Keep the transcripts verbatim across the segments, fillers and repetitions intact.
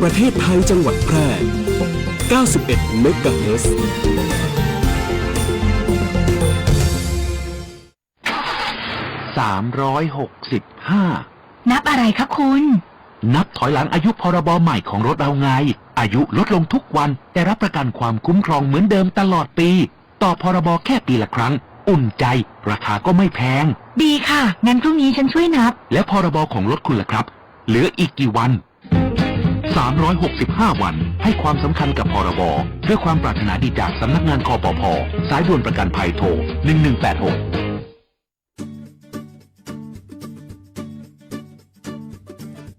ประเทศไทยจังหวัดแพร่ เก้าสิบเอ็ด เมกะเฮิรตซ์ สามร้อยหกสิบห้า นับอะไรคะคุณ นับถอยหลังอายุ พ.ร.บ. ใหม่ของรถเราไง อายุลดลงทุกวัน แต่รับประกันความคุ้มครองเหมือนเดิมตลอดปี ต่อ พ.ร.บ. แค่ปีละครั้ง อุ่นใจ ราคาก็ไม่แพง ดีค่ะ งั้นพรุ่งนี้ฉันช่วยนับ และ พ.ร.บ. ของรถคุณล่ะครับ เหลืออีกกี่วัน สามร้อยหกสิบห้า วัน ให้ความสำคัญกับ พ.ร.บ. ด้วยความปรารถนาดีจากสำนักงาน คปภ. สายด่วนประกันภัยโทร หนึ่งหนึ่งแปดหก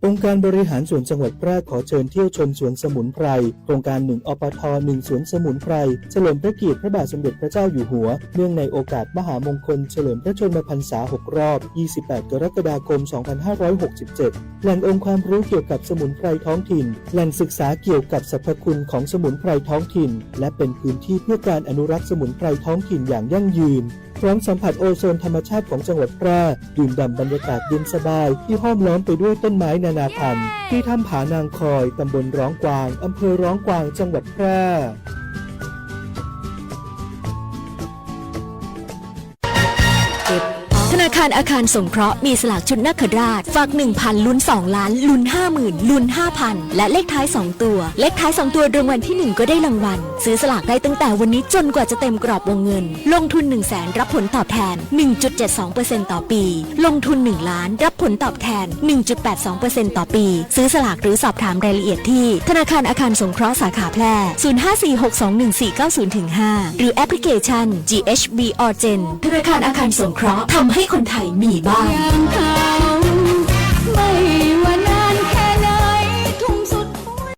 องค์การบริหารส่วนจังหวัดแพร่ขอเชิญเที่ยวชมสวนสมุนไพร โครงการ หนึ่ง อปท หนึ่ง สวนสมุนไพร เฉลิมพระเกียรติพระบาทสมเด็จพระเจ้าอยู่หัว เนื่องในโอกาสมหามงคลเฉลิมพระชนมพรรษา หก รอบ ยี่สิบแปด กรกฎาคม สองพันห้าร้อยหกสิบเจ็ด แหล่งองค์ความรู้เกี่ยวกับสมุนไพรท้องถิ่น แหล่งศึกษาเกี่ยวกับสรรพคุณของสมุนไพรท้องถิ่น และเป็นพื้นที่เพื่อการอนุรักษ์สมุนไพรท้องถิ่นอย่างยั่งยืน พร้อมสัมผัสโอโซนธรรมชาติของจังหวัดแพร่ ดื่มด่ำบรรยากาศเย็นสบายที่ห้อมล้อมไปด้วยต้นไม้นานาพันธุ์ ที่ถ้ำผานางคอย ตำบลร้องกวาง อำเภอร้องกวาง จังหวัดแพร่ ธนาคารอาคารสงเคราะห์มีสลากชุดนาคราช ฝาก หนึ่งพัน ลุ้น สองล้าน ลุ้น ห้าหมื่น ลุ้น ห้าพัน และเลขท้าย สอง ตัว เลขท้าย สอง ตัวรางวัลที่ หนึ่ง ก็ได้รางวัล ซื้อสลากได้ตั้งแต่วันนี้จนกว่าจะเต็มกรอบวงเงิน ลงทุน หนึ่งแสน รับผลตอบแทน หนึ่งจุดเจ็ดสองเปอร์เซ็นต์ ต่อปี ลงทุน หนึ่งล้าน รับผลตอบแทน หนึ่งจุดแปดสองเปอร์เซ็นต์ ต่อปี ซื้อสลากหรือสอบถามรายละเอียดที่ธนาคารอาคารสงเคราะห์สาขาแพร่ ศูนย์ห้าสี่หกสองหนึ่งสี่เก้าศูนย์ถึงห้า หรือแอปพลิเคชัน จี เอช บี Urgent ธนาคารอาคารสงเคราะห์ ทำให้คนไทยมีบ้าน อย่างเขา ไม่ว่านานแค่ไหน ทุ่มสุดหัว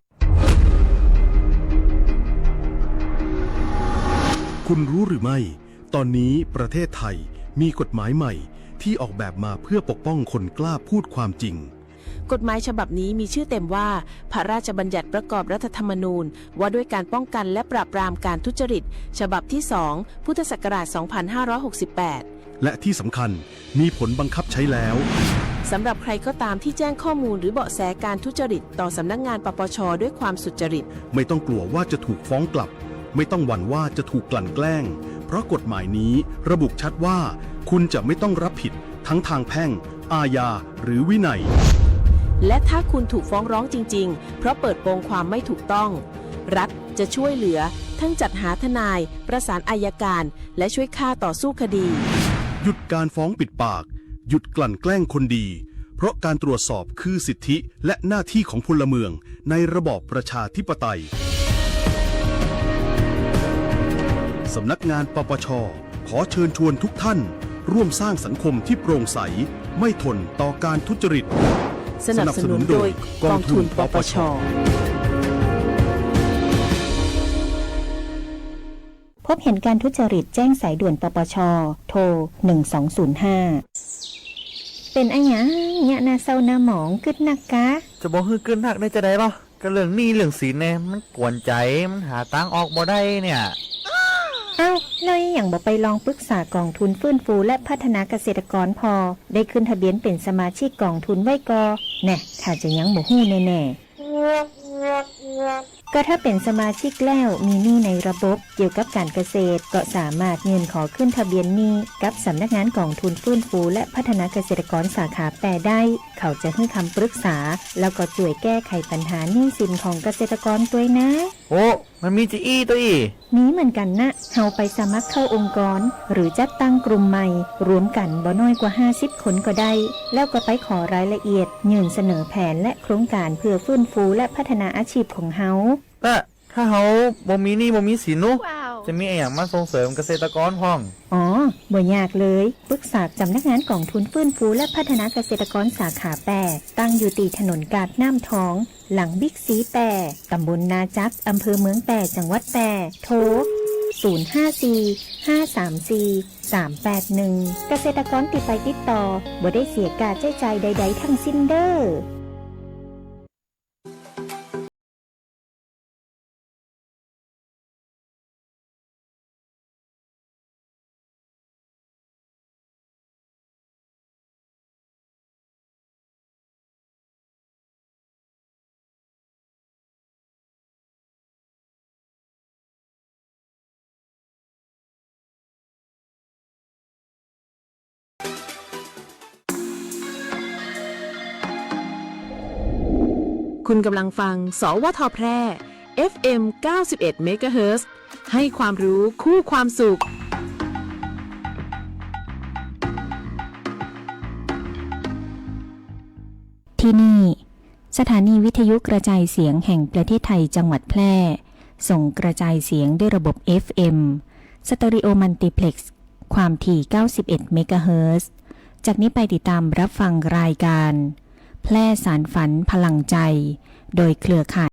คุณรู้หรือไม่ ตอนนี้ประเทศไทยมีกฎหมายใหม่ที่ออกแบบมาเพื่อปกป้องคนกล้าพูดความจริง กฎหมายฉบับนี้มีชื่อเต็มว่า พระราชบัญญัติประกอบรัฐธรรมนูญ ว่าด้วยการป้องกันและปราบปรามการทุจริต ฉบับที่ สอง พุทธศักราช สองพันห้าร้อยหกสิบแปด และที่สำคัญ มีผลบังคับใช้แล้ว สำหรับใครก็ตามที่แจ้งข้อมูลหรือเบาะแสการทุจริตต่อสำนักงาน ปปช ด้วยความสุจริต ไม่ต้องกลัวว่าจะถูกฟ้องกลับ ไม่ต้องหวั่นว่าจะถูกกลั่นแกล้ง เพราะกฎหมายนี้ระบุชัดว่า คุณจะไม่ต้องรับผิดทั้งทางแพ่ง อาญา หรือวินัย และถ้าคุณถูกฟ้องร้องจริงๆ เพราะเปิดโปงความไม่ถูกต้อง รัฐจะช่วยเหลือ ทั้งจัดหาทนาย ประสานอัยการ และช่วยข้าต่อสู้คดี หยุดการฟ้องปิดปาก หยุดกลั่นแกล้งคนดี เพราะการตรวจสอบคือสิทธิและหน้าที่ของพลเมืองในระบอบประชาธิปไตย สำนักงาน ปปช ขอเชิญชวนทุกท่าน ร่วมสร้างสังคมที่โปร่งใส ไม่ทนต่อการทุจริต สนับสนุนโดยกองทุน ปปช พบเห็นการทุจริตแจ้งสายด่วน ปปช โทร หนึ่งสองศูนย์ห้า เป๋นอะหยังเยียะ หน้าเศร้าหน้าหมอง กึ๊ดนักกา จะบ่หื้อกึ๊ดนักได้จาใดลอ ก็เรื่องหนี้เรื่องสินแน่ มันกวนใจ มันหาตางออกบ่ได้เนี่ย เอ้า แล้วอิหยังบ่ไปลองปรึกษากองทุนฟื้นฟูและพัฒนาเกษตรกรผ่อ ได้ขึ้นทะเบียนเป๋นสมาชิกกองทุนไว้ก่อ แน่ ถ้าจะยังบ่ฮู้แน่ๆ ก็ถ้าเป๋นสมาชิกแล้วมีหนี้ในระบบเกี่ยวกับการเกษตร ก็สามารถยื่นขอขึ้นทะเบียนหนี้กับสำนักงานกองทุนฟื้นฟูและพัฒนาเกษตรกรสาขาแปดได้ เขาจะหื้อคำปรึกษา แล้วก็จ้วยแก้ไขปัญหาหนี้สินของเกษตรกรตวยนะ โอ้ มันมีจาอี้ตวยอี้ มีเหมือนกั๋นนะ เฮาไปสมัครเข้าองค์กร หรือจัดตั้งกลุ่มใหม่ รวมกั๋นบ่น้อยกว่าห้าสิบคนก็ได้ แล้วก็ไปขอรายละเอียด ยื่นเสนอแผนและโครงการเพื่อฟื้นฟูและพัฒนาอาชีพของเฮา แต่ถ้าเฮาบ่มีหนี้บ่มีสินนุ จะมีอะหยังมาส่งเสริมเกษตรกรพ่อง อ๋อ บ่ยากเลย ปรึกษาสำนักงานกองทุนฟื้นฟูและพัฒนาเกษตรกรสาขาแปด ตั้งอยู่ตี้ถนนกาดน้ำทอง หลังบิ๊กซีแป้ ตำบลนาจัก อำเภอเมืองแป้ จังหวัดแป้ โทร ศูนย์ห้าสี่ ห้าสามสี่ สามแปดหนึ่ง เกษตรกรตี้ไปติดต่อ บ่ได้เสียค่าใจ๊จ่ายใดๆ ทั้งสิ้นเด้อ คุณกำลังฟัง สวท แพร่ เอฟเอ็ม เก้าสิบเอ็ด เมกะเฮิรตซ์ ให้ความรู้คู่ความสุข ที่นี่ สถานีวิทยุกระจายเสียงแห่งประเทศไทยจังหวัดแพร่ ส่งกระจายเสียงด้วยระบบ เอฟเอ็ม สเตอริโอมัลติเพล็กซ์ ความถี่ เก้าสิบเอ็ด เมกะเฮิรตซ์ จากนี้ไปติดตามรับฟังรายการ แพร่สานฝันพลังใจ โดยเครือข่าย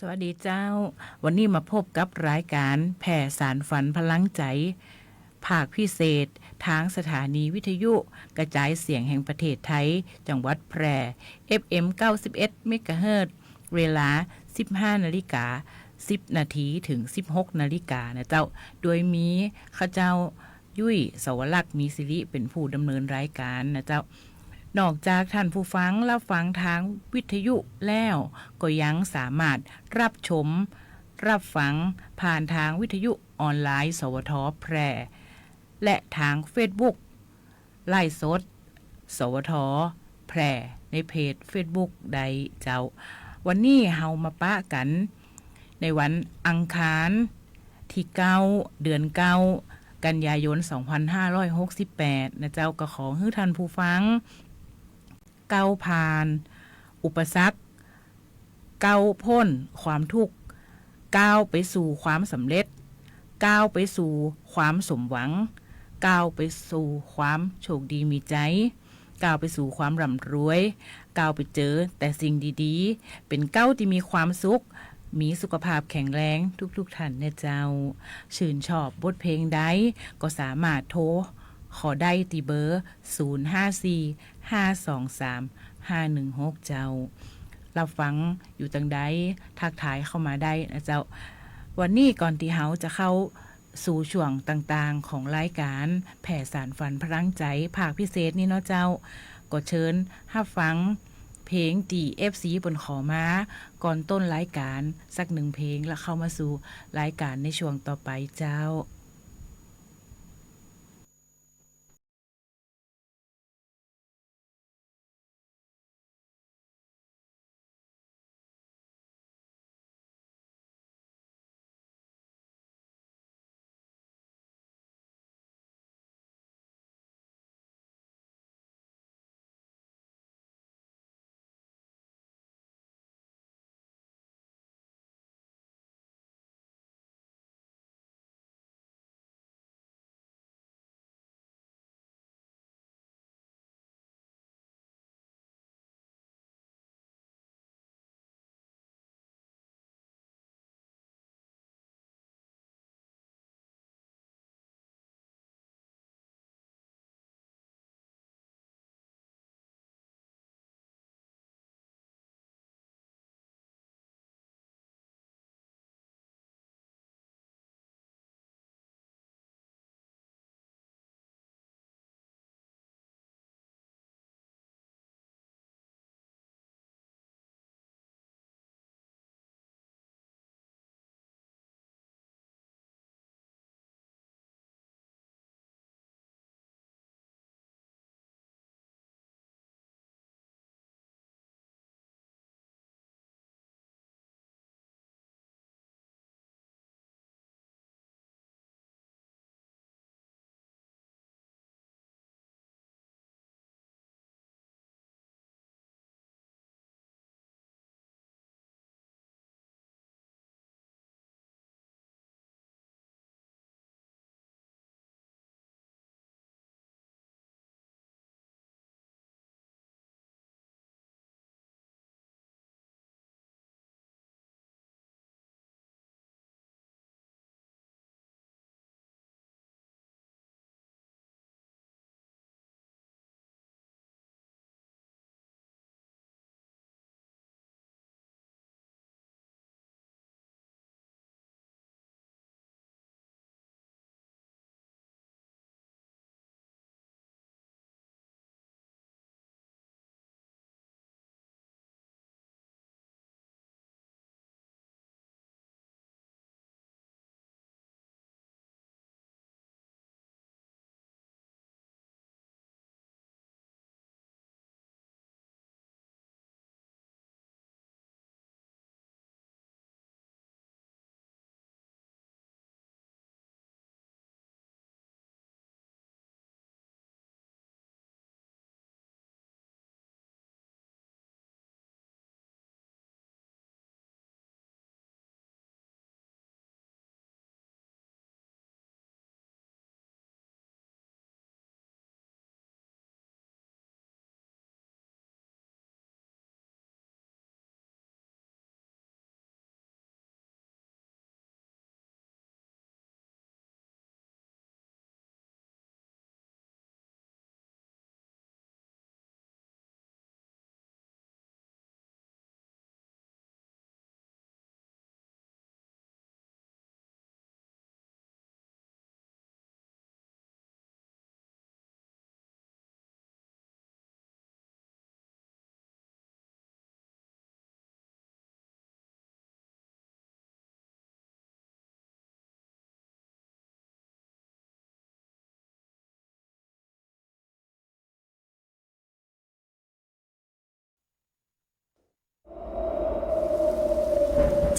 สวัสดีเจ้า วันนี้มาพบกับรายการแพร่สานฝันพลังใจ ภาคพิเศษ ทางสถานีวิทยุกระจายเสียงแห่งประเทศไทย จังหวัดแพร่ เอฟเอ็ม เก้าสิบเอ็ด เมกะเฮิรตซ์ เวลา สิบห้านาฬิกา สิบนาที เถิง สิบหกนาฬิกานะเจ้า โดยมีข้าเจ้า ยุ้ย สวรักษ์ มีสิริ เป๋นผู้ดำเนินรายการนะเจ้า นอกจากท่านผู้ฟังรับฟังทางวิทยุแล้ว ก็ยังสามารถรับชม รับฟังผ่านทางวิทยุออนไลน์ สวท แพร่ และทางเฟซบุ๊ก ไลฟ์สด สวท แพร่ ในเพจเฟซบุ๊กได้เจ้า วันนี้เฮามาปะกั๋น ในวันอังคาร ตี้เก้า เดือนเก้า กันยายน สองพันห้าร้อยหกสิบแปด นะเจ้า ก็ขอหื้อท่านผู้ฟัง ก้าวผ่านอุปสรรค ก้าวพ้นความทุกข์ ก้าวไปสู่ความสำเร็จ ก้าวไปสู่ความสมหวัง ก้าวไปสู่ความโชคดีมีชัย ก้าวไปสู่ความร่ำรวย ก้าวไปเจอแต่สิ่งดีๆ เป๋นก้าวตี้มีความสุข มีสุขภาพแข็งแรงทุกๆ ท่านนะเจ้า ชื่นชอบบทเพลงใด ก็สามารถโทรเข้าได้ตี้เบอร์ ศูนย์ห้าสี่ ห้าสองสาม ห้าหนึ่งหก เจ้า รับฟังอยู่ตังใด ทักทายเข้ามาได้นะเจ้า วันนี้ก่อนตี้เฮาจะเข้าสู่ช่วงต่างๆ ของรายการแพร่สานฝันพลังใจภาคพิเศษนี้เนาะเจ้า ก็เชิญฮับฟังเพลงตี้เอฟซีเปิ้นขอมาก่อนต้นรายการสักหนึ่งเพลง แล้วเข้ามาสู่รายการในช่วงต่อไปเจ้า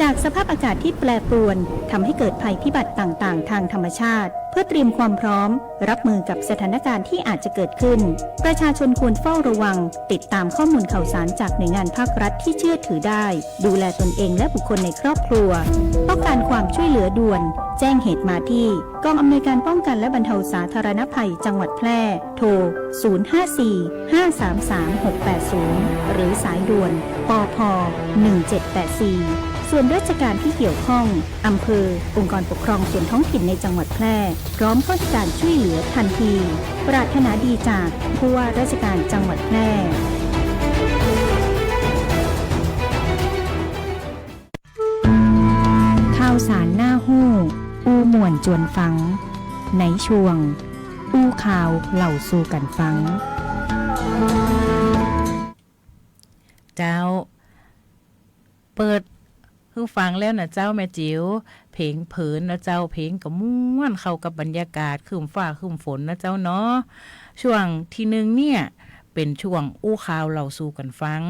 จากสภาพอากาศที่แปรปรวน ทำให้เกิดภัยพิบัติต่างๆ ทางธรรมชาติ เพื่อเตรียมความพร้อม รับมือกับสถานการณ์ที่อาจจะเกิดขึ้น ประชาชนควรเฝ้าระวัง ติดตามข้อมูลข่าวสารจากหน่วยงานภาครัฐที่เชื่อถือได้ ดูแลตนเองและบุคคลในครอบครัว ต้องการความช่วยเหลือด่วน แจ้งเหตุมาที่กองอำนวยการป้องกันและบรรเทาสาธารณภัยจังหวัดแพร่ โทร ศูนย์ห้าสี่ ห้าสามสาม หกแปดศูนย์ หรือสายด่วน ปภ หนึ่งเจ็ดแปดสี่ ส่วนราชการที่เกี่ยวข้อง อำเภอ องค์กรปกครองส่วนท้องถิ่นในจังหวัดแพร่ พร้อมให้การช่วยเหลือทันที ปรารถนาดีจากผู้ว่าราชการจังหวัดแพร่ ข่าวสารน่าฮู้ อู้ม่วนจวนฟัง ในช่วง อู้ข่าวเล่าสู่กั๋นฟัง เจ้า เปิดหื้อฟังแล้วน่ะเจ้าแม่จิ๋ว เพลงเผินน่ะเจ้า เพลงก็ม่วนเข้ากับบรรยากาศครึ้มฟ้าครึ้มฝนน่ะเจ้าเนาะ ช่วงตี้นึ่งเนี่ย เป๋นช่วงอู้ข่าวเล่าสู่กั๋นฟัง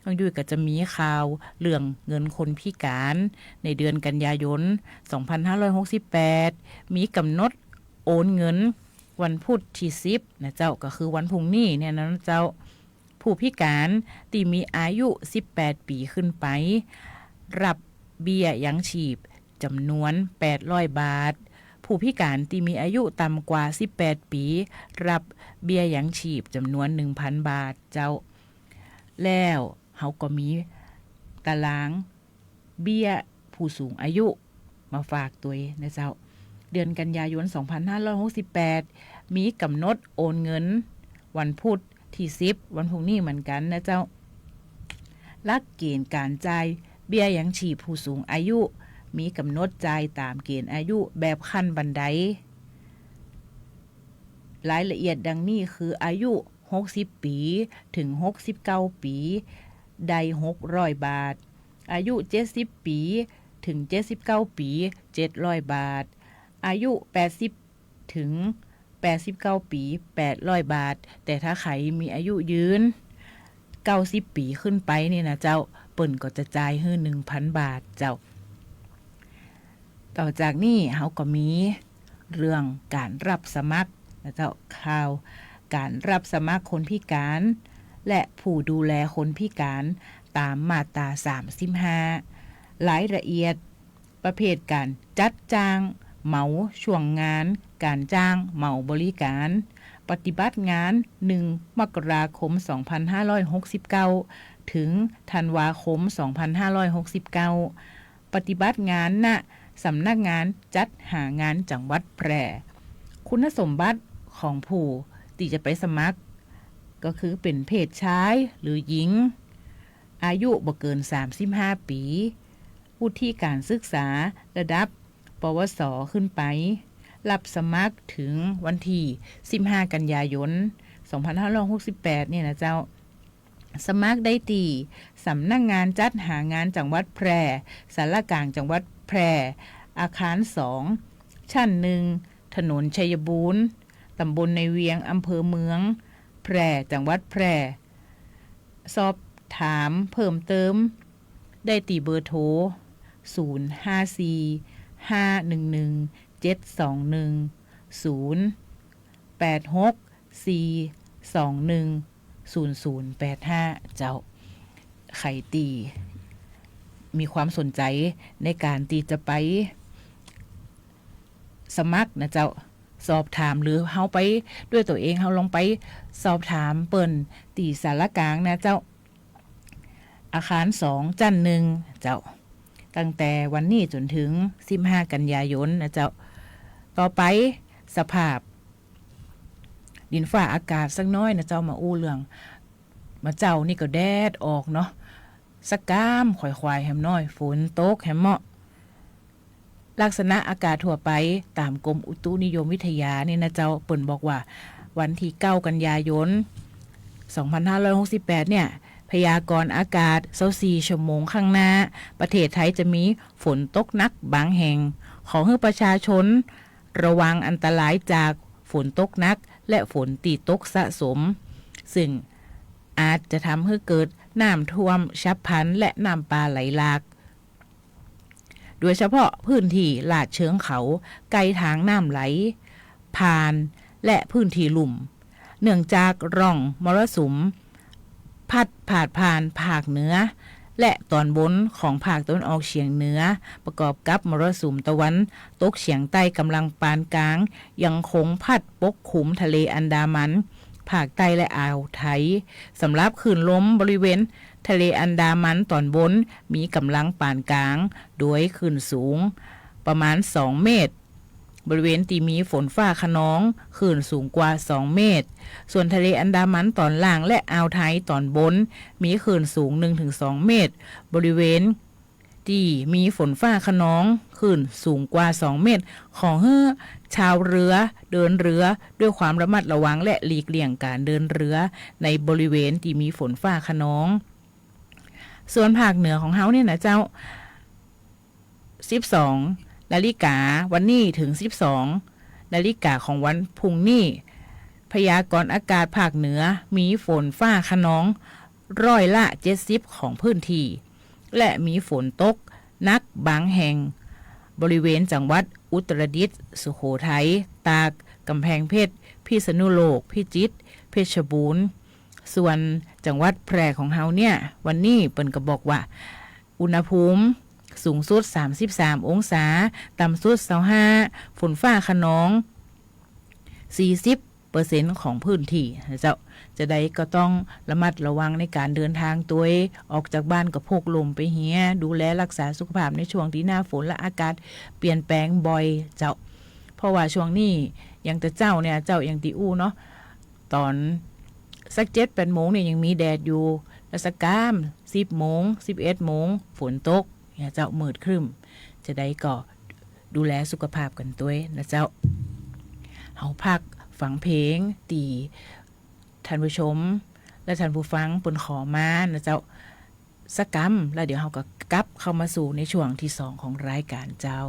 น้องยุ้ยก็จะมีข่าวเรื่องเงินคนพิก๋าน ในเดือนกันยายน สองพันห้าร้อยหกสิบแปด มีก๋ำหนดโอนเงินวันพุธตี้สิบน่ะเจ้า ก็คือวันพรุ่งนี้เนี่ยนะเจ้า ผู้พิก๋านตี้มีอายุสิบแปดปี๋ขึ้นไป ฮับเบี้ยยังชีพจ๋ำนวนแปดร้อยบาท ผู้พิก๋านตี้มีอายุต่ำกว่าสิบแปดปี๋ ฮับเบี้ยยังชีพจ๋ำนวนหนึ่งพันบาทเจ้า แล้วเฮาก็มีตารางเบี้ยผู้สูงอายุมาฝากตวยนะเจ้า เดือนกันยายน สองพันห้าร้อยหกสิบแปด มีก๋ำหนดโอนเงินวันพุธตี้สิบ วันพรุ่งนี้เหมือนกั๋นนะเจ้า หลักเกณฑ์ก๋านจ่ายเบี้ยยังชีพผู้สูงอายุ มีก๋ำหนดจ่ายต๋ามเกณฑ์อายุแบบขั้นบันได รายละเอียดดังนี้คือ อายุหกสิบปี๋เถิงหกสิบเก้าปี๋ ได้หกร้อยบาท อายุเจ็ดสิบปี๋เถิงเจ็ดสิบเก้าปี๋ เจ็ดร้อยบาท อายุแปดสิบเถิงแปดสิบเก้าปี๋ แปดร้อยบาท แต่ถ้าใผมีอายุยืนเก้าสิบปี๋ขึ้นไปนี่นะเจ้า เปิ้นก็จะจ่ายหื้อหนึ่งพันบาทเจ้า ต่อจากนี้เฮาก็มีเรื่องก๋านฮับสมัครนะเจ้า ข่าวก๋านฮับสมัครคนพิก๋าน และผู้ดูแลคนพิก๋านต๋ามมาตราสามสิบห้า รายละเอียด ประเภทก๋านจัดจ้างเหมาช่วงงาน ก๋านจ้างเหมาบริก๋าน ปฏิบัติงาน หนึ่ง มกราคม สองพันห้าร้อยหกสิบเก้า เถิง ธันวาคม สองพันห้าร้อยหกสิบเก้า ปฏิบัติงาน ณ สำนักงานจัดหางานจังหวัดแพร่ คุณสมบัติของผู้ตี้จะไปสมัคร ก็คือเป๋นเพศชายหรือหญิง อายุบ่เกินสามสิบห้าปี๋ วุฒิการศึกษาระดับ ปวส ขึ้นไป ฮับสมัครเถิงวันตี้สิบห้า กันยายน สองพันห้าร้อยหกสิบแปด เนี่ยนะเจ้า สมัครได้ตี้สำนักงานจัดหางานจังหวัดแพร่ ศาลากลางจังหวัดแพร่ อาคารสอง ชั้นหนึ่ง ถนนชัยบูรณ์ ต๋ำบลในเวียง อำเภอเมืองแพร่ จังหวัดแพร่ สอบถามเพิ่มเติมได้ตี้เบอร์โทร ศูนย์ห้าสี่ ห้าหนึ่งหนึ่ง เจ็ดสองหนึ่ง ศูนย์แปดหกสี่สองหนึ่งศูนย์ศูนย์แปดห้า เจ้า ใผตี้มีความสนใจ๋ในก๋านตี้จะไปสมัครนะเจ้า สอบถามหรือเฮาไปด้วยตั๋วเอง เฮาลองไปสอบถามเปิ้นตี้ศาลากลางนะเจ้า อาคารสอง ชั้นหนึ่ง เจ้า ตั้งแต่วันนี้จ๋นเถิงสิบห้า กันยายนนะเจ้า ต่อไปสภาพดินฟ้าอากาศสักน้อยนะเจ้า มาอู้เรื่อง เมื่อเจ๊านี่ก็แดดออกเนาะ สะก้ำขวายๆ แหมน้อย ฝนตกแหมเมาะ ลักษณะอากาศทั่วไปต๋ามกรมอุตุนิยมวิทยานี่นะเจ้า เปิ้นบอกว่าวันตี้เก้า กันยายน สองพันห้าร้อยหกสิบแปด เนี่ย พยากรณ์อากาศซาวสี่ชั่วโมงข้างหน้า ประเทศไทยจะมีฝนตกหนักบางแห่ง ขอหื้อประชาชนระวังอันตรายจากฝนตกหนักและฝนตี้ตกสะสม ซึ่งอาจจะทำหื้อเกิดน้ำท่วมฉับพลันและน้ำป่าไหลหลาก โดยเฉพาะพื้นตี้ลาดเชิงเขา ใก้ตางน้ำไหลผ่าน และพื้นตี้ลุ่ม เนื่องจากร่องมรสุม พัดพาดผ่านภาคเหนือ และต๋อนบนของภาคตะวันออกเฉียงเหนือ ประกอบกับมรสุมตะวันตกเฉียงใต้ก๋ำลังปานกลาง ยังคงพัดปกคลุมทะเลอันดามัน ภาคใต้และอ่าวไทย สำหรับคลื่นลมบริเวณทะเลอันดามันต๋อนบนมีก๋ำลังปานกลาง โดยคลื่นสูงประมาณสองเมตร บริเวณตี้มีฝนฟ้าคะนอง คลื่นสูงกว่าสองเมตร ส่วนทะเลอันดามันต๋อนล่างและอ่าวไทยต๋อนบน มีคลื่นสูงหนึ่งถึงสองเมตร บริเวณตี้มีฝนฟ้าคะนอง คลื่นสูงกว่าสองเมตร ขอหื้อชาวเรือเดินเรือด้วยความระมัดระวัง และหลีกเลี่ยงก๋านเดินเรือในบริเวณตี้มีฝนฟ้าคะนอง ส่วนภาคเหนือของเฮาเนี่ยนะเจ้า สิบสองนาฬิกาวันนี้ถึงสิบสองนาฬิกาของวันพรุ่งนี้ พยากรณ์อากาศภาคเหนือมีฝนฟ้าคะนองร้อยละเจ็ดสิบของพื้นตี้ และมีฝนตกหนักบางแห่ง บริเวณจังหวัดอุตรดิตถ์ สุโขทัย ตาก ก๋ำแพงเพชร พิษณุโลก พิจิตร เพชรบูรณ์ ส่วนจังหวัดแพร่ของเฮาเนี่ย วันนี้เปิ้นก็บอกว่า อุณหภูมิสูงสุดสามสิบสามองศา ต่ำสุดซาวห้า ฝนฟ้าคะนองสี่สิบเปอร์เซ็นต์ของพื้นตี้นะเจ้า จะใดก็ต้องระมัดระวังในก๋านเดินตางตวย ออกจากบ้านก็พกร่มไปเหีย ดูแลรักษาสุขภาพในช่วงตี้หน้าฝนและอากาศเปลี่ยนแปลงบ่อยเจ้า เพราะว่าช่วงนี้อย่างแต่เจ๊าเนี่ยเจ้า อย่างตี้อู้เนาะ ต๋อนสักเจ็ดแปดโมงเนี่ยยังมีแดดอยู่ แล้วสักก้ามสิบโมง สิบเอ็ดโมง ฝนตกเนี่ยเจ้า มืดครึ้ม จะใดก็ดูแลสุขภาพกั๋นตวยนะเจ้า เฮาพักฟังเพลงตี้ท่านผู้ชมและท่านผู้ฟังเปิ้นขอมานะเจ้า สักก้ำ แล้วเดี๋ยวเฮาก็กลับเข้ามาสู่ในช่วงตี้สองของรายก๋านเจ้า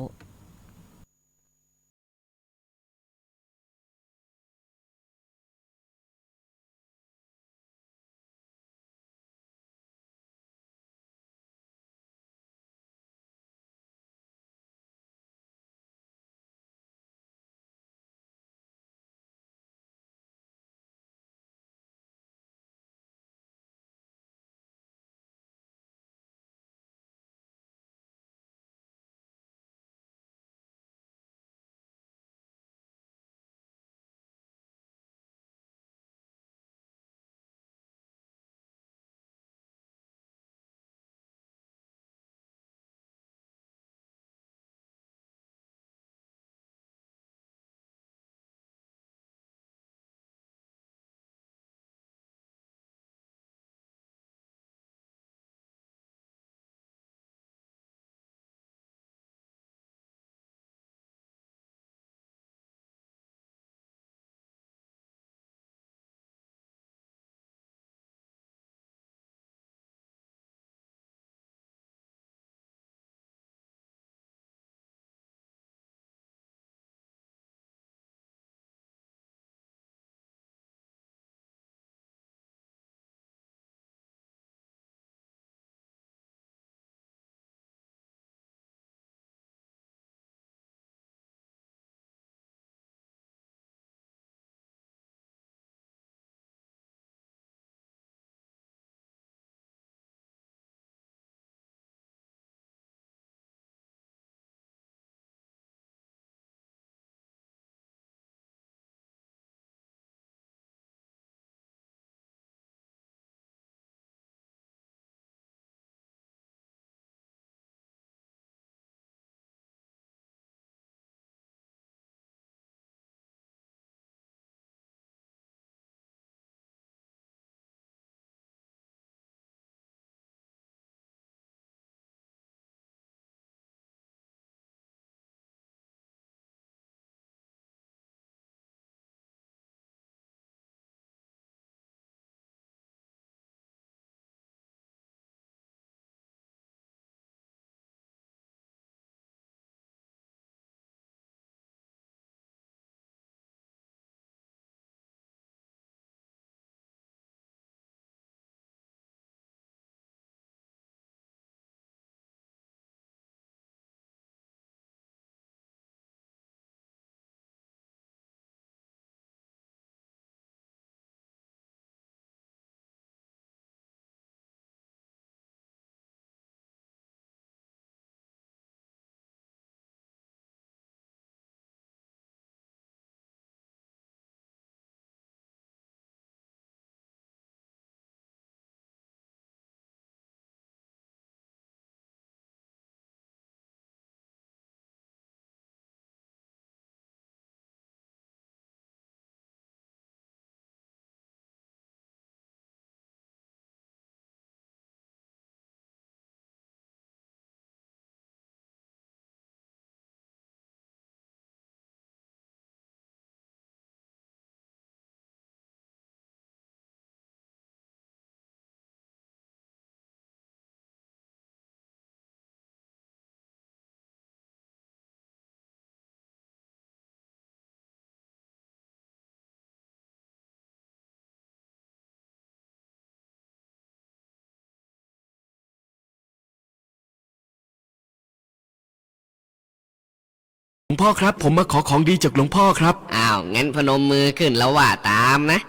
หลวงพ่อครับ ผมมาขอของดีจากหลวงพ่อครับ อ้าว งั้นพนมมือขึ้นแล้วว่าตามนะ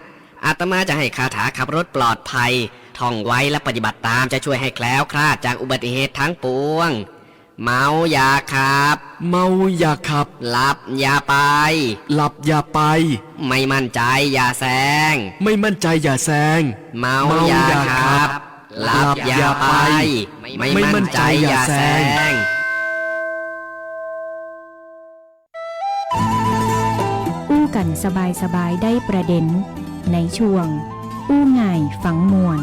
อาตมาจะให้คาถาขับรถปลอดภัย ท่องไว้และปฏิบัติตามจะช่วยให้แคล้วคลาดจากอุบัติเหตุทั้งปวง เมาอย่าขับ เมาอย่าขับ หลับอย่าไป หลับอย่าไป ไม่มั่นใจอย่าแซง ไม่มั่นใจอย่าแซง เมาอย่าขับ หลับอย่าไป ไม่มั่นใจอย่าแซง อู้กั๋นสบายๆ ได้ประเด็น ในช่วง อู้ง่ายฟังม่วน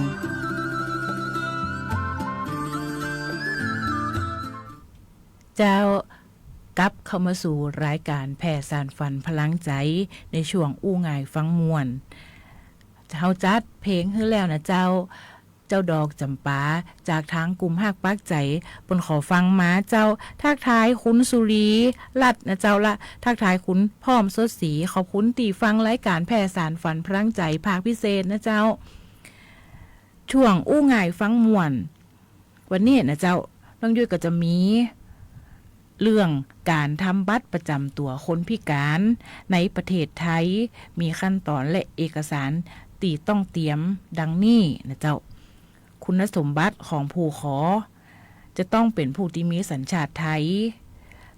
เจ้า กลับเข้ามาสู่รายก๋านแผ่สานฝันพลังใจ๋ ในช่วงอู้ง่ายฟังม่วน เฮาจัดเพลงหื้อแล้วนะเจ้า เจ้าดอกจ๋ำปา จากตางกลุ่มฮักปักใจ๋ เปิ้นขอฟังมาเจ้า ทักทายคุณสุรีรัตน์นะเจ้า ละทักทายคุณพร้อมสดศรี ขอบคุณตี้ฟังรายก๋านแผ่สานฝันพลังใจ๋ภาคพิเศษนะเจ้า ช่วงอู้ง่ายฟังม่วน วันนี้นะเจ้า น้องยุ้ยก็จะมี เรื่องก๋านทำบัตรประจ๋ำตั๋วคนพิก๋านในประเทศไทย มีขั้นต๋อนและเอกสารตี้ต้องเตรียมดังนี้นะเจ้า คุณสมบัติของผู้ขอ จะต้องเป๋นผู้ตี้มีสัญชาติไทย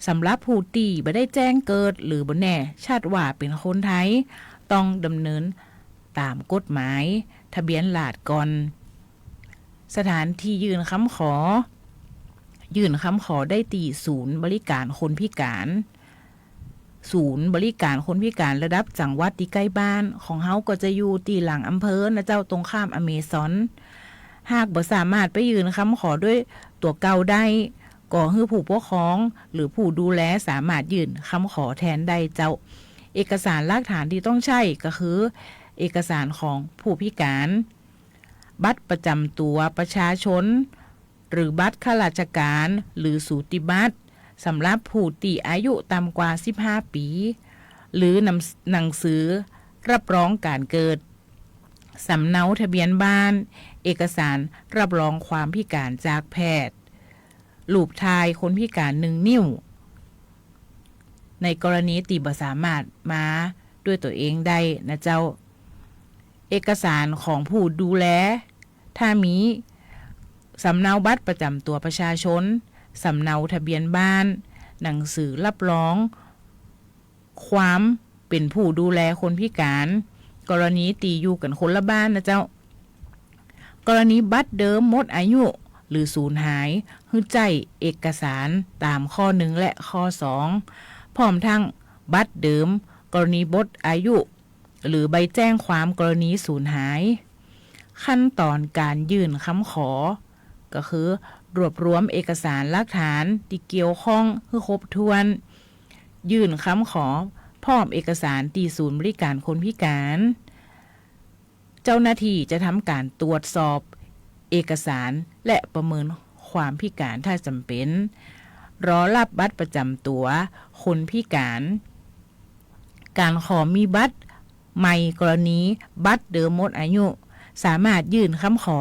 สำหรับผู้ตี้บ่ได้แจ้งเกิดหรือบ่แน่ชัดว่าเป๋นคนไทย ต้องดำเนินต๋ามกฎหมายทะเบียนราษฎร์ก่อน สถานที่ยื่นคำขอ ยื่นคำขอได้ตี้ศูนย์บริก๋านคนพิก๋าน ศูนย์บริก๋านคนพิก๋านระดับจังหวัดตี้ใก้บ้าน ของเฮาก็จะอยู่ตี้หลังอำเภอนะเจ้า ตรงข้ามอเมซอน หากบ่สามารถไปยื่นคำขอด้วยตั๋วเก่าได้ ก็หื้อผู้ปกครองหรือผู้ดูแลสามารถยื่นคำขอแตนได้เจ้า เอกสารหลักฐานตี้ต้องใจ๊ก็คือ เอกสารของผู้พิก๋าน บัตรประจ๋ำตั๋วประชาชน หรือบัตรข้าราชก๋าน หรือสูติบัตร สำหรับผู้ตี้อายุต่ำกว่าสิบห้าปี๋ หรือหนัง- หนังสือรับรองก๋านเกิด สำเนาทะเบียนบ้าน เอกสารรับรองความพิก๋านจากแพทย์ รูปถ่ายคนพิก๋านหนึ่งนิ้ว ในกรณีตี้บ่สามารถมาด้วยตั๋วเองได้นะเจ้า เอกสารของผู้ดูแล ถ้ามี สำเนาบัตรประจ๋ำตั๋วประชาชน สำเนาทะเบียนบ้าน หนังสือรับรองความเป๋นผู้ดูแลคนพิก๋าน กรณีตี้อยู่กั๋นคนละบ้านนะเจ้า กรณีบัตรเดิมหมดอายุ หรือสูญหาย หื้อใจ๊เอกสารต๋ามข้อหนึ่งและข้อสอง พร้อมทั้งบัตรเดิมกรณีหมดอายุ หรือใบแจ้งความกรณีสูญหาย ขั้นต๋อนก๋านยื่นคำขอ ก็คือ รวบรวมเอกสารหลักฐานตี้เกี่ยวข้องหื้อครบถ้วน ยื่นคำขอพร้อมเอกสารตี้ศูนย์บริก๋านคนพิก๋าน เจ้าหน้าตี้จะทำก๋านตรวจสอบเอกสารและประเมินความพิก๋านถ้าจ๋ำเป๋น รอรับบัตรประจ๋ำตั๋วคนพิก๋าน ก๋านขอมีบัตรใหม่กรณีบัตรเดิมหมดอายุ สามารถยื่นคำขอ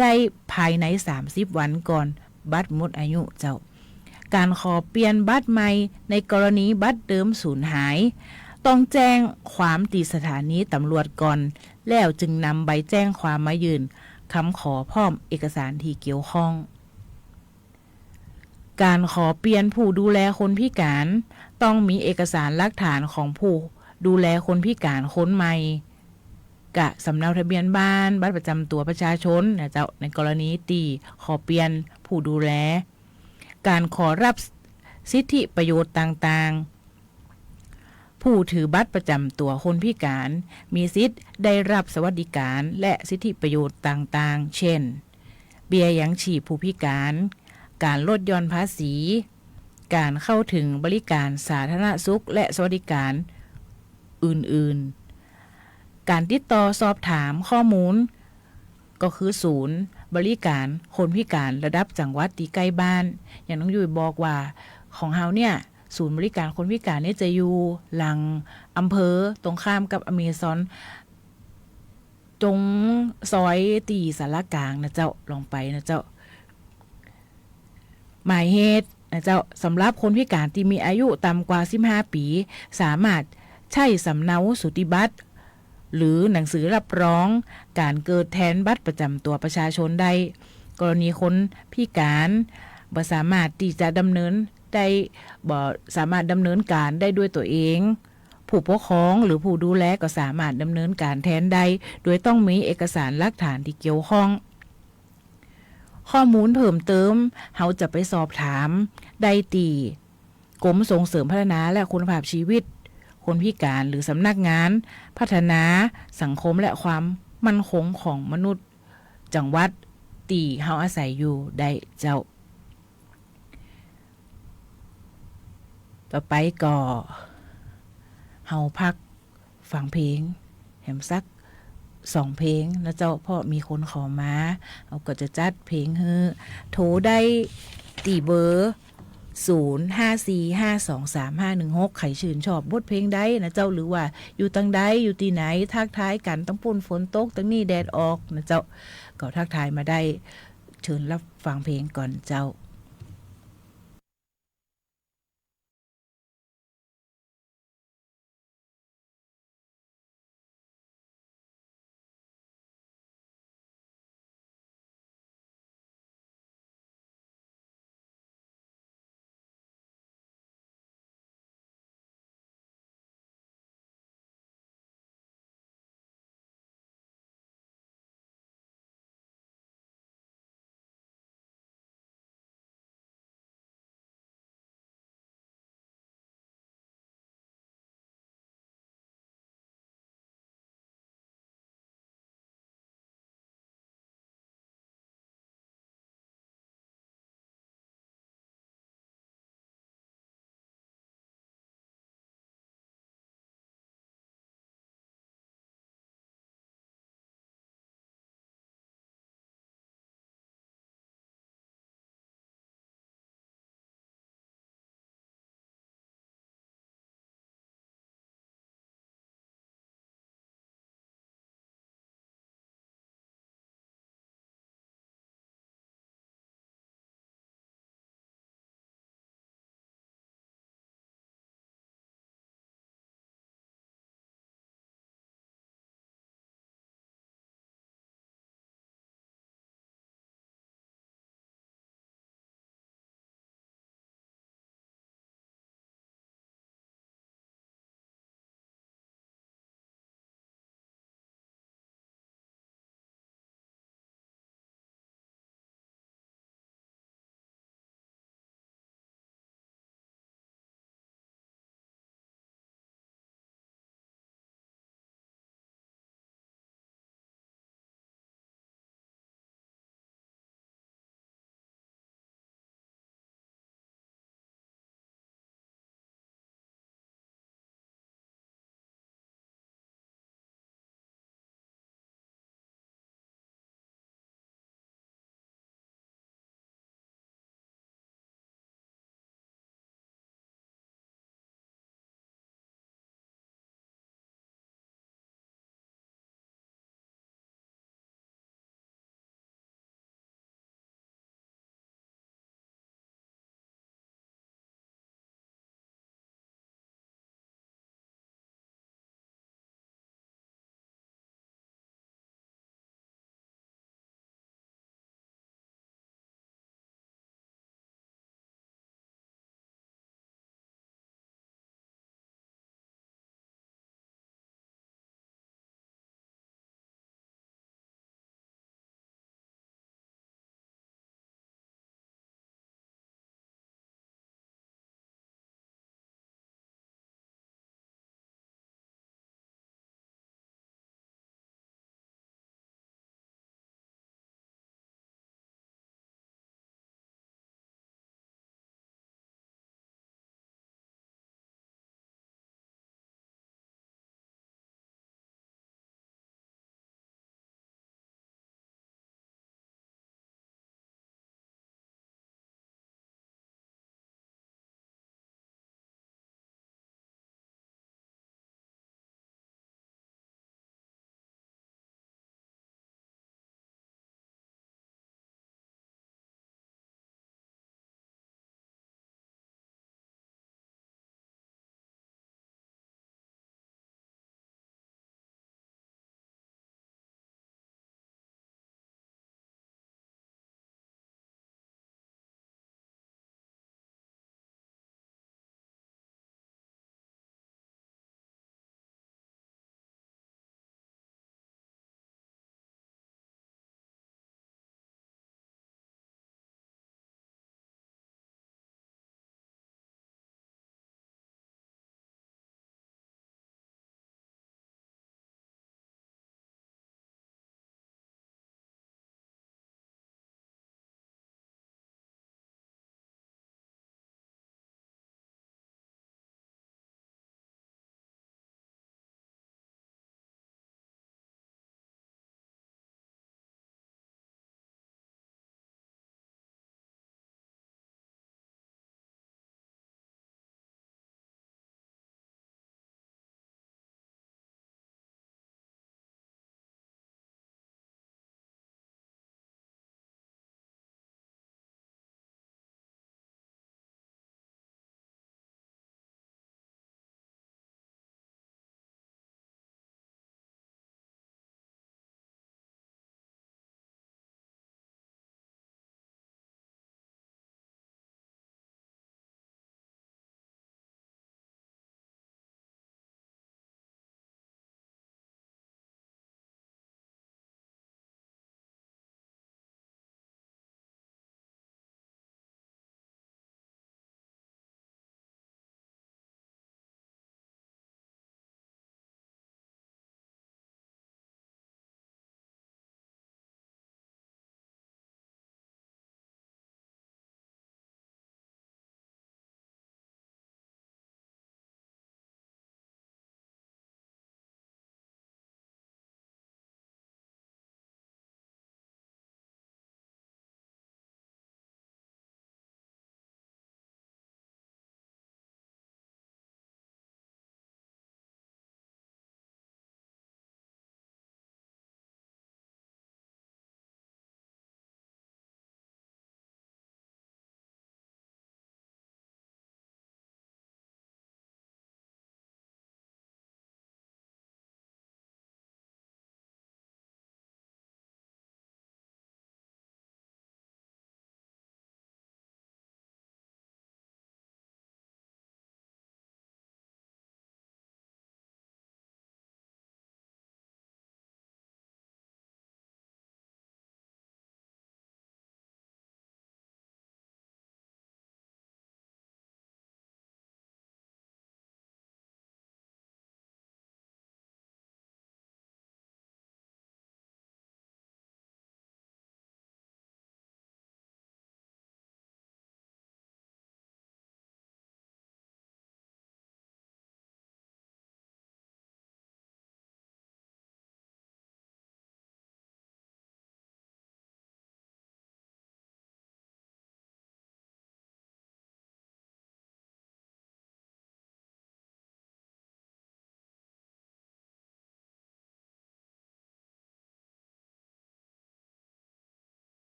ได้ภายในสามสิบวันก่อนบัตรหมดอายุเจ้า ก๋านขอเปลี่ยนบัตรใหม่ในกรณีบัตรเดิมสูญหาย ต้องแจ้งความตี้สถานีตำรวจก่อน แล้วจึงนำใบแจ้งความมายื่นคำขอพร้อมเอกสารตี้เกี่ยวข้อง ก๋านขอเปลี่ยนผู้ดูแลคนพิก๋าน ต้องมีเอกสารหลักฐานของผู้ดูแลคนพิก๋านคนใหม่ กะสำเนาทะเบียนบ้าน บัตรประจ๋ำตั๋วประชาชนนะเจ้า ในกรณีตี้ขอเปลี่ยนผู้ดูแล ก๋านขอรับสิทธิประโยชน์ต่างๆ ผู้ถือบัตรประจ๋ำตั๋วคนพิก๋าน มีสิทธิ์ได้รับสวัสดิการและสิทธิประโยชน์ต่างๆ เช่น เบี้ยยังชีพผู้พิก๋าน ก๋านลดหย่อนภาษี ก๋านเข้าถึงบริการสาธารณสุขและสวัสดิการอื่นๆ ก๋านติดต่อสอบถามข้อมูล ก็คือศูนย์บริการคนพิการระดับจังหวัดตี้ใก้บ้าน อย่างน้องยุ้ยบอกว่าของเฮาเนี่ย ศูนย์บริการคนพิการเนี่ยจะอยู่หลังอำเภอตรงข้ามกับอเมซอน ตรงซอยตี้ศาลากลางนะเจ้า ลองไปนะเจ้า หมายเหตุ นะเจ้า สำหรับคนพิก๋านตี้มีอายุต่ำกว่าสิบห้าปี๋ สามารถใจ๊สำเนาสูติบัตร หรือหนังสือรับรองก๋านเกิดแทนบัตรประจ๋ำตั๋วประชาชนได้ กรณีคนพิก๋านบ่สามารถตี้จะดำเนินได้ บ่สามารถดำเนินก๋านได้ด้วยตั๋วเอง ผู้ปกครองหรือผู้ดูแลก็สามารถดำเนินก๋านแทนได้ โดยต้องมีเอกสารหลักฐานตี้เกี่ยวข้อง ข้อมูลเพิ่มเติม เฮาจะไปสอบถามได้ตี้กรมส่งเสริมพัฒนาและคุณภาพชีวิตคนพิก๋าน หรือสำนักงานพัฒนาสังคมและความมั่นคงของมนุษย์จังหวัดตี้เฮาอาศัยอยู่ได้เจ้า ต่อไปก็ เฮาพักฟังเพลงแหมสักสองเพลงนะเจ้า เพราะมีคนขอมา เฮาก็จะจัดเพลงหื้อ โทรได้ตี้เบอร์ ศูนย์ห้าสี่ห้าสองสามห้าหนึ่งหก ใผชื่นชอบบทเพลงใดนะเจ้า หรือว่าอยู่ตังใด อยู่ตี้ไหน ทักทายกั๋น ตังปู้นฝนตก ตังนี้แดดออกนะเจ้า ก็ทักทายมาได้ เชิญรับฟังเพลงก่อนเจ้า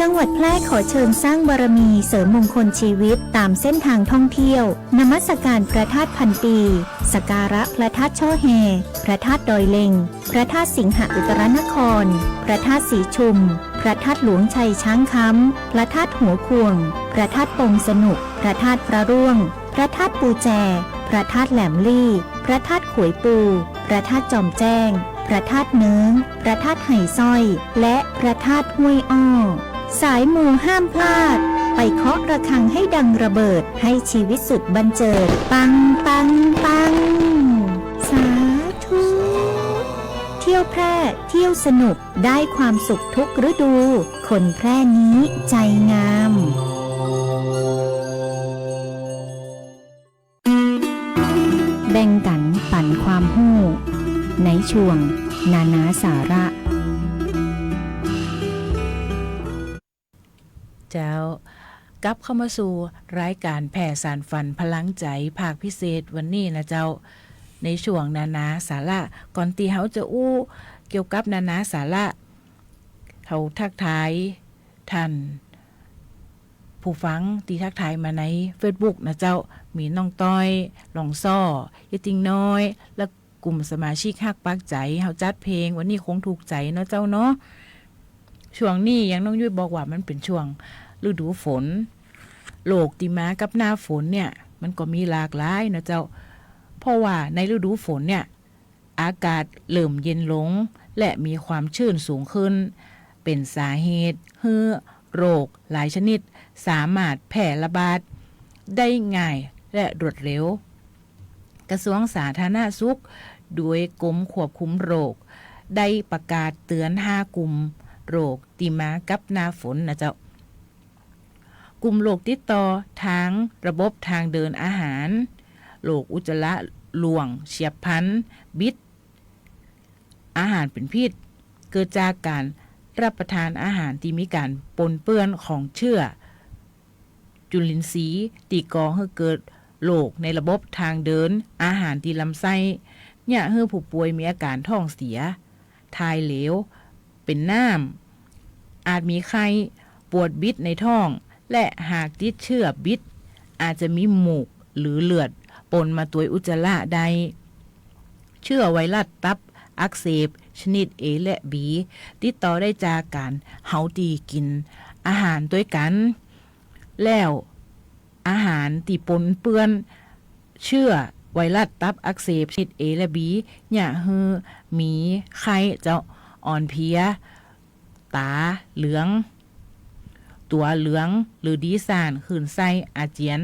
จังหวัดแพร่ขอเชิญสร้างบารมีเสริมมงคลชีวิตตามเส้นทางท่องเที่ยว นมัสการพระธาตุพันปี สักการะพระธาตุช่อแฮ พระธาตุดอยเล็ง พระธาตุสิงหอุตรนคร พระธาตุสีชุม พระธาตุหลวงชัยช้างคำ พระธาตุหัวข่วง พระธาตุปงสนุก พระธาตุพระร่วง พระธาตุปูแจ พระธาตุแหลมลี่ พระธาตุขวยปู พระธาตุจอมแจ้ง พระธาตุเนิ้ง พระธาตุไหส้อย และพระธาตุห้วยอ้อ สายมูห้ามพลาด ไปเคาะระฆังให้ดังระเบิด ให้ชีวิตสุดบันเจิด ปัง ปัง ปัง สาธุ เที่ยวแพร่ เที่ยวสนุก ได้ความสุขทุกฤดู คนแพร่นี้ใจงาม แบ่งกั๋นปั๋นความฮู้ ในช่วงนานาสาระ เจ้า กลับเข้ามาสู่รายก๋านแผ่สานฝันพลังใจ๋ภาคพิเศษวันนี้นะเจ้า ในช่วงนานาสาระ ก่อนตี้เฮาจะอู้เกี่ยวกับนานาสาระ เฮาทักทาย ท่านผู้ฟังตี้ทักทายมาในเฟซบุ๊กนะเจ้า มีน้องต้อย หลองซ้อ ยายติงน้อย และกลุ่มสมาชิกฮักปักใจ๋ เฮาจัดเพลง วันนี้คงถูกใจ๋เนาะเจ้าเนาะ ช่วงนี้อย่างน้องยุ้ยบอกว่ามันเป๋นช่วงฤดูฝน โรคตี้มากับหน้าฝนเนี่ย มันก็มีหลากหลายนะเจ้า เพราะว่าในฤดูฝนเนี่ย อากาศเริ่มเย็นลง และมีความชื้นสูงขึ้น เป๋นสาเหตุหื้อโรคหลายชนิดสามารถแพร่ระบาดได้ง่ายและรวดเร็ว กระทรวงสาธารณสุข โดยกรมควบคุมโรค ได้ประกาศเตื๋อนห้ากลุ่มโรคตี้มากับหน้าฝนนะเจ้า กลุ่มโรคติดต่อตางระบบตางเดินอาหาร โรคอุจจาระร่วงเฉียบพลัน บิด อาหารเป๋นพิษ เกิดจากก๋านรับประทานอาหารตี้มีก๋านปนเปื้อนของเจื๊อจุลินทรีย์ ตี้ก่อหื้อเกิดโรคในระบบตางเดินอาหารตี้ลำไส้ เยียะหื้อผู้ป่วยมีอาก๋านท้องเสีย ถ่ายเหลว เป๋นน้ำ อาจมีไข้ ปวดบิดในท้อง และหากติดเจื๊อบิด อาจจะมีมูกหรือเลือดปนมาตวยอุจจาระได้ เจื๊อไวรัสตับอักเสบชนิด A และ B ติดต่อได้จากก๋านเฮาตี้กิ๋นอาหารตวยกั๋น แล้วอาหารตี้ปนเปื้อนเจื๊อไวรัสตับอักเสบชนิด A และ B เยียะหื้อมีไข้เจ้า อ่อนเพลีย ต๋าเหลือง ตั๋วเหลืองหรือดีซ่าน คลื่นไส้ อาเจียน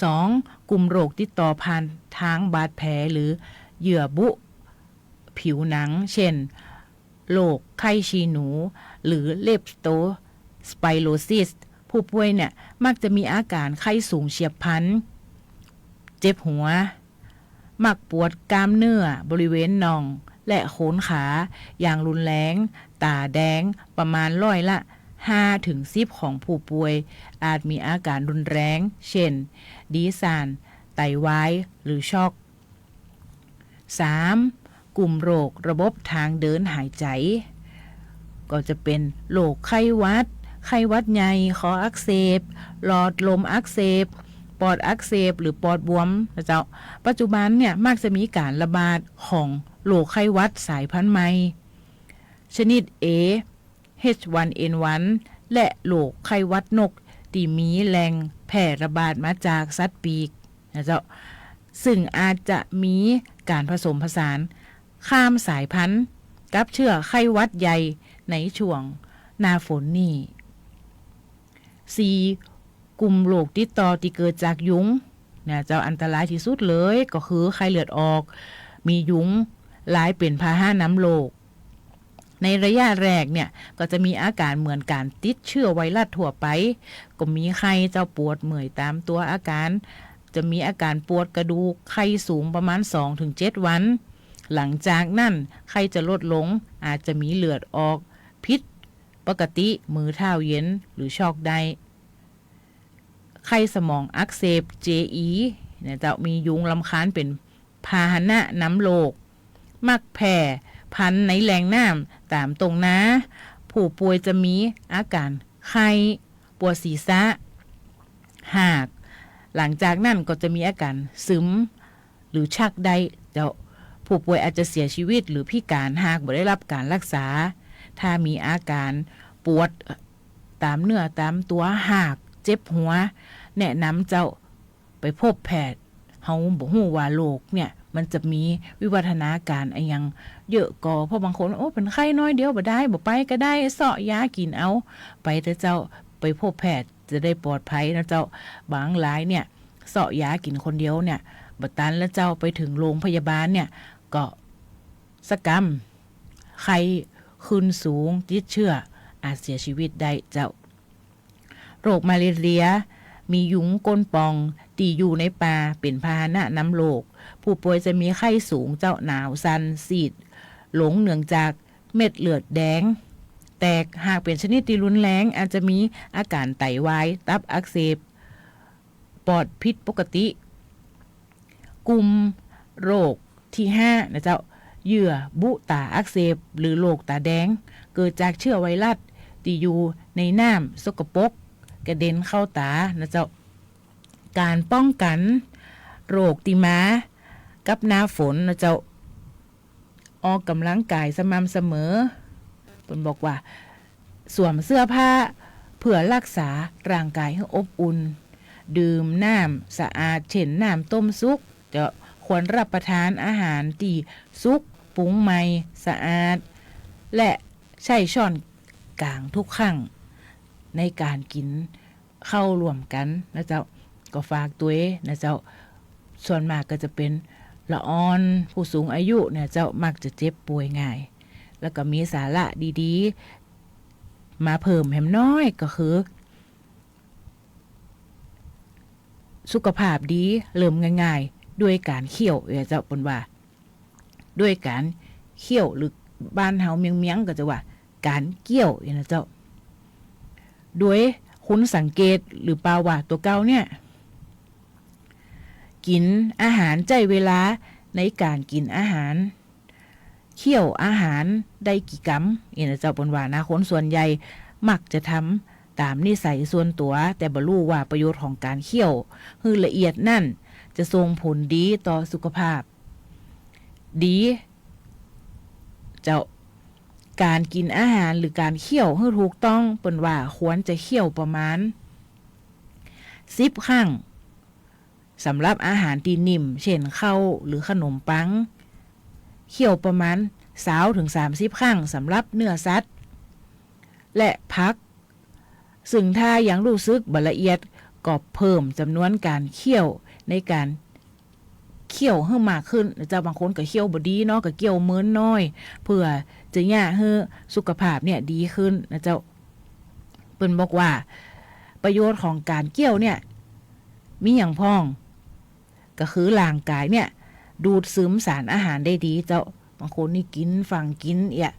สอง กลุ่มโรคติดต่อผ่านตางบาดแผลหรือเยื่อบุผิวหนัง เช่น โรคไข้ขี้หนู หรือ เล็ปโตสไปโรซิส ผู้ป่วยเนี่ยมักจะมีอาก๋านไข้สูงเฉียบพลัน เจ็บหัว มักปวดกล้ามเนื้อบริเวณน่องและโคนขาอย่างรุนแรง ต๋าแดงประมาณร้อยละห้าถึงสิบของผู้ป่วย อาจมีอาก๋านรุนแรง เช่น ดีซ่าน ไตวาย หรือช็อก สาม กลุ่มโรคระบบตางเดินหายใจ๋ ก็จะเป๋นโรคไข้หวัด ไข้หวัดใหญ่ คออักเสบ หลอดลมอักเสบ ปอดอักเสบ หรือปอดบวมนะเจ้า ปัจจุบันเนี่ยมักจะมีก๋านระบาดของโรคไข้หวัดสายพันธุ์ใหม่ ชนิด A เอชวันเอ็นวัน และโรคไข้หวัดนก ตี้มีแหล่งแพร่ระบาดมาจากสัตว์ปีกนะเจ้า ซึ่งอาจจะมีก๋านผสมผสานข้ามสายพันธุ์กับเจื๊อไข้หวัดใหญ่ในช่วงหน้าฝนนี้ สี่ กลุ่มโรคติดต่อตี้เกิดจากยุงนะเจ้า อันตรายตี้สุดเลยก็คือไข้เลือดออก มียุงลายเป๋นพาหะนำโรค ในระยะแรกเนี่ยก็จะมีอาก๋านเหมือนก๋านติดเจื๊อไวรัสทั่วไป ก็มีไข้เจ้า ปวดเมื่อยต๋ามตั๋ว อาก๋านจะมีอาก๋านปวดกระดูก ไข้สูงประมาณสองถึงเจ็ดวัน หลังจากนั้นไข้จะลดลง อาจจะมีเลือดออกผิดปกติ มือเท้าเย็น หรือช็อกได้ ไข้สมองอักเสบ เจอี เนี่ยเจ้า มียุงรำคาญเป๋นพาหะนำโรค มักแพร่พันธุ์ในแหล่งน้ำต๋ามต้งนา ผ ผู้ป่วยจะมีอาก๋านไข้ ปวดศีรษะ หาก หลังจากนั้นก็จะมีอาก๋านซึม หรือชักได้เจ้า ผู้ป่วยอาจจะเสียชีวิตหรือพิการหากบ่ได้ฮับก๋านฮักษา ถ้ามีอาก๋านปวดต๋ามเนื้อต๋ามตั๋ว หากเจ็บหัว แนะนำเจ้า ไปพบแพทย์ เฮาบ่ฮู้ว่าโรคเนี่ยมันจะมีวิวัฒนาก๋ารอะหยังเยอะก่อ เพราะบางคน โอ้ เป๋นไข้น้อยเดียวบ่ได้ บ่ไปก็ได้ เซาะยากิ๋นเอา ไปเต๊อะเจ้า ไปพบแพทย์จะได้ปลอดภัยนะเจ้า บางรายเนี่ย เซาะยากิ๋นคนเดียวเนี่ย บ่ตันแล้วเจ้า ไปเถิงโรงพยาบาลเนี่ย ก็สะกำ ไข้ขึ้นสูง ติดเชื้อ อาจเสียชีวิตได้เจ้า โรคมาลาเรีย มียุงก้นป่อง ตี้อยู่ในป่า เป๋นพาหะนะนำโรค ผู้ป่วยจะมีไข้สูงเจ้า หนาวสั่น ซีดลงเนื่องจากเม็ดเลือดแดงแตก หากเป๋นชนิดตี้รุนแรง อาจจะมีอาก๋านไตวาย ตับอักเสบ ปอดผิดปกติ กลุ่มโรคตี้ห้านะเจ้า เยื่อบุต๋าอักเสบ หรือโรคต๋าแดง เกิดจากเชื้อไวรัสตี้อยู่ในน้ำสกปรก กระเด็นเข้าต๋านะเจ้า ก๋านป้องกั๋นโรคตี้มากับหน้าฝนนะเจ้า ออกก๋ำลังก๋ายสม่ำเสมอ เปิ้นบอกว่า สวมเสื้อผ้าเพื่อฮักษาร่างก๋ายหื้ออบอุ่น ดื่มน้ำสะอาด เช่น น้ำต้มสุก เจ้า ควรฮับประทานอาหารตี้สุก ปรุงใหม่ สะอาด และใช้ช้อนก๋างทุกครั้งในก๋านกิ๋น ข้าวร่วมกั๋นนะเจ้า ก็ฝากตวยนะเจ้า ส่วนมากก็จะเป๋นละอ่อน ผู้สูงอายุเนี่ยเจ้า มักจะเจ็บป่วยง่าย แล้วก็มีสาระดีๆ มาเพิ่มแหมน้อย ก็คือ สุขภาพดีเริ่มง่ายๆ ด้วยก๋านเคี้ยวเนี่ยเจ้า เปิ้นว่า ด้วยก๋านเคี้ยว หรือบ้านเฮาเมียงๆ ก็จะว่าก๋านเกี้ยวเนี่ยนะเจ้า โดยคุณสังเกตหรือเปล่าว่าตั๋วเก่าเนี่ย กิ๋นอาหารใจ๊เวลาในก๋านกิ๋นอาหาร เคี้ยวอาหารได้กี่กำเนี่ยนะเจ้า เปิ้นว่านะ คนส่วนใหญ่มักจะทำต๋ามนิสัยส่วนตั๋ว แต่บ่ฮู้ว่าประโยชน์ของก๋านเคี้ยวหื้อละเอียดนั้น จะส่งผลดีต่อสุขภาพ ดี เจ้า ก๋านกิ๋นอาหารหรือก๋านเคี้ยวหื้อถูกต้อง เปิ้นว่าควรจะเคี้ยวประมาณสิบครั้ง สำหรับอาหารตี้นิ่ม เช่น ข้าวหรือขนมปัง เคี้ยวประมาณซาวถึงสามสิบครั้ง สำหรับเนื้อสัตว์ และผัก ซึ่งถ้ายังฮู้สึกบ่ละเอียด ก็เพิ่มจ๋ำนวนก๋านเคี้ยวในก๋านเคี้ยวหื้อมากขึ้นนะเจ้า บางคนก็เคี้ยวบ่ดีเนาะ ก็เคี้ยวเมินน้อย เพื่อจะเยียะหื้อสุขภาพเนี่ยดีขึ้นนะเจ้า เปิ้นบอกว่าประโยชน์ของก๋านเคี้ยวเนี่ยมีหยังพ่อง ก็คือร่างก๋ายเนี่ยดูดซึมสารอาหารได้ดีเจ้า บางคนนี่กิ๋นฟั่งกิ๋นเอี้ย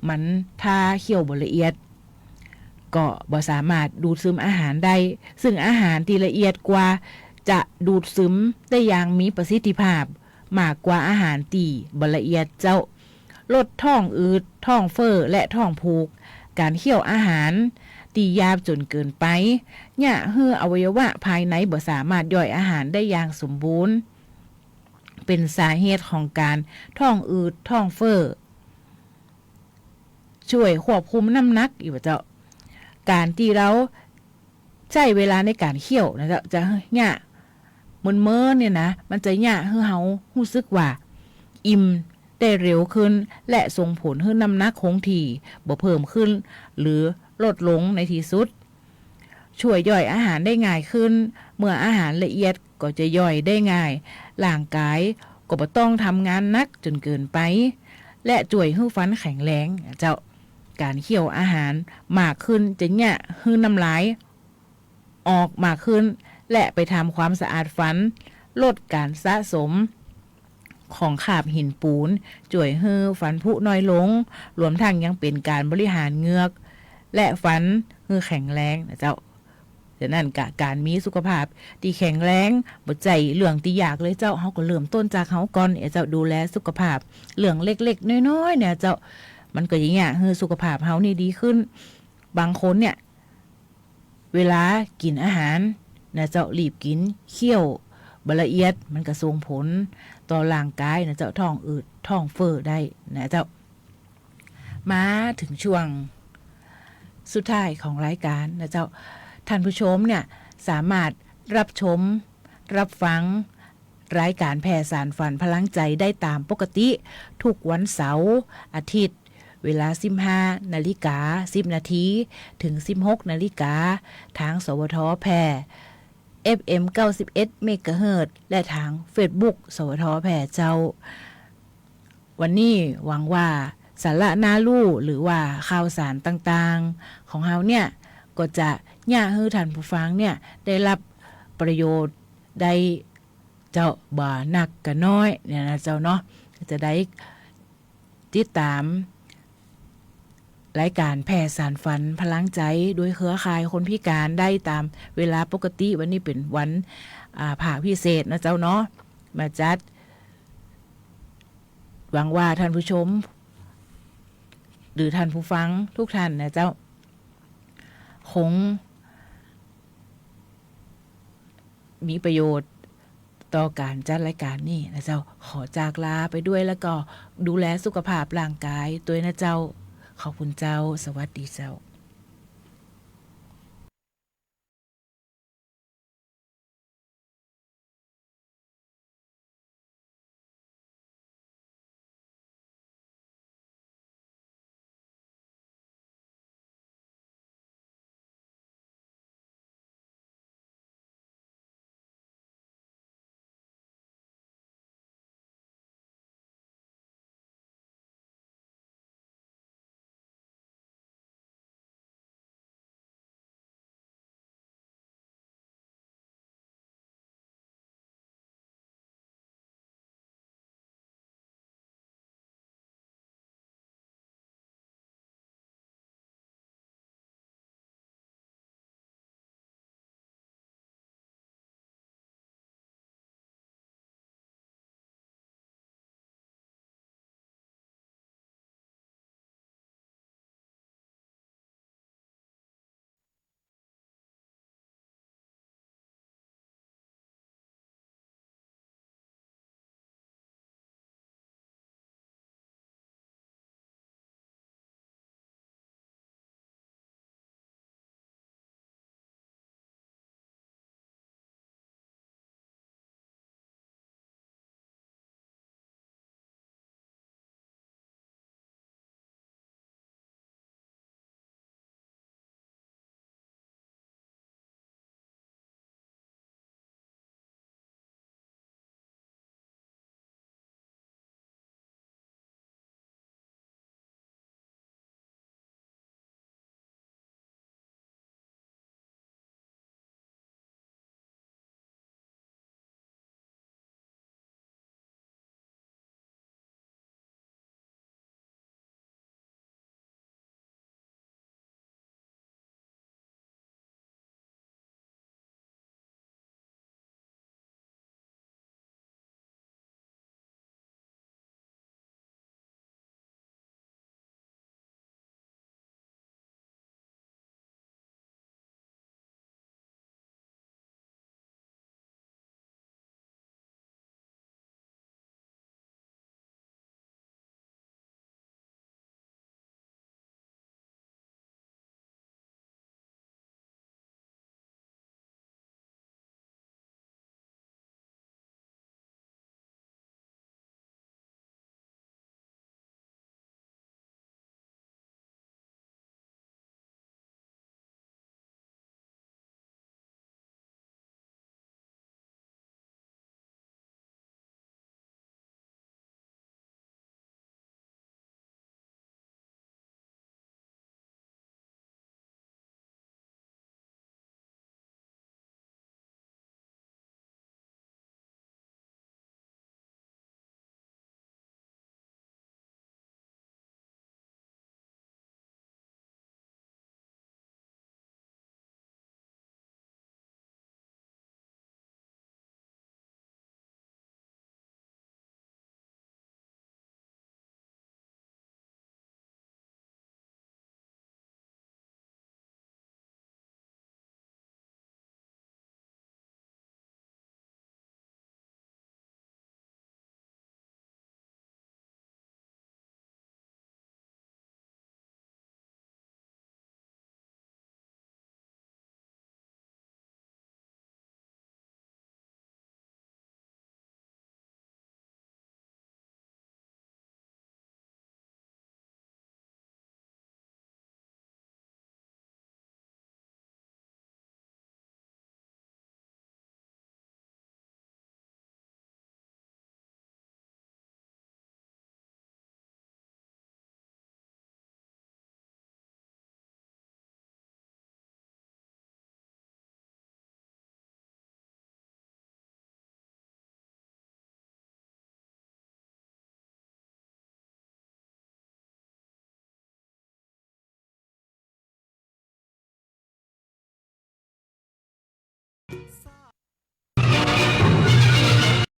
มันถ้าเคี้ยวบ่ละเอียด ก็บ่สามารถดูดซึมอาหารได้ ซึ่งอาหารตี้ละเอียดกว่าจะดูดซึมได้อย่างมีประสิทธิภาพมากกว่าอาหารตี้บ่ละเอียดเจ้า ลดท้องอืด ท้องเฟ้อ และท้องผูก ก๋านเคี้ยวอาหารตี้หยาบจ๋นเกินไป เยียะหื้ออวัยวะภายในบ่สามารถย่อยอาหารได้อย่างสมบูรณ์ เป๋นสาเหตุของก๋านท้องอืด ท้องเฟ้อ ช่วยควบคุมน้ำหนัก อี้บ่เจ้า ก๋านตี้เฮาใจ๊เวลาในก๋านเคี้ยวนะเจ้า จะเยียะเมินๆ เนี่ยนะ มันจะเยียะหื้อเฮาฮู้สึกว่าอิ่มได้เร็วขึ้น และส่งผลหื้อน้ำหนักคงที่ บ่เพิ่มขึ้น หรือลดลงในตี้สุด ช่วยย่อยอาหารได้ง่ายขึ้น เมื่ออาหารละเอียดก็จะย่อยได้ง่าย ร่างก๋ายก็บ่ต้องทำงานหนักจ๋นเกินไป และช่วยหื้อฟันแข็งแรง เจ้า ก๋านเคี้ยวอาหารมากขึ้นจะเยียะหื้อน้ำลายออกมากขึ้น และไปทำความสะอาดฟัน ลดก๋านสะสม ของคราบหินปูน ช่วยหื้อฟันผุน้อยลง รวมทั้งยังเป๋นก๋านบริหารเหงือก และฟันหื้อแข็งแรงนะเจ้า ฉะนั้นกะ ก๋านมีสุขภาพตี้แข็งแรง บ่ใจ้เรื่องตี้ยากเลยเจ้า เฮาก็เริ่มต้นจากเฮาก่อน เอ้ยเจ้า ดูแลสุขภาพ เรื่องเล็กๆ น้อยๆ เนี่ยเจ้า มันก็จะเยียะหื้อสุขภาพเฮานี่ดีขึ้น บางคนเนี่ย เวลากิ๋นอาหารนะเจ้า รีบกิ๋น เคี้ยวบ่ละเอียด มันก็ส่งผลต่อร่างกายนะเจ้า ท้องอืดท้องเฟ้อได้นะเจ้า มาเถิงช่วงสุดท้ายของรายก๋านนะเจ้า ท่านผู้ชมเนี่ยสามารถรับชม รับฟังรายก๋านแผ่สานฝันพลังใจ๋ได้ต๋ามปกติ ทุกวันเสาร์ อาทิตย์ เวลาสิบห้านาฬิกาสิบนาที เถิงสิบหกนาฬิกา ตาง สวท แพร่ เอฟเอ็ม เก้าสิบเอ็ดเมกะเฮิรตซ์ และตางเฟซบุ๊ก สวท แพร่เจ้า วันนี้หวังว่าสาระน่าฮู้ หรือว่าข่าวสารต่างๆ ของเฮาเนี่ย ก็จะเยียะหื้อท่านผู้ฟังเนี่ย ได้รับประโยชน์ ได้เจ้า บ่านักก็น้อยเนี่ยนะเจ้าเนาะ จะได้ติดต๋ามรายก๋านแผ่สานฝันพลังใจ๋โดยเครือข่ายคนพิก๋านได้ต๋ามเวลาปกติ วันนี้เป๋นวัน อ่า ภาคพิเศษนะเจ้าเนาะ มาจัด หวังว่าท่านผู้ชม หรือท่านผู้ฟังทุกท่านนะเจ้า คง มีประโยชน์ต่อก๋านจัดรายก๋านนี้นะเจ้า ขอจากลาไปด้วย แล้วก็ดูแลสุขภาพร่างกายตวยนะเจ้า ขอบคุณเจ้า สวัสดีเจ้า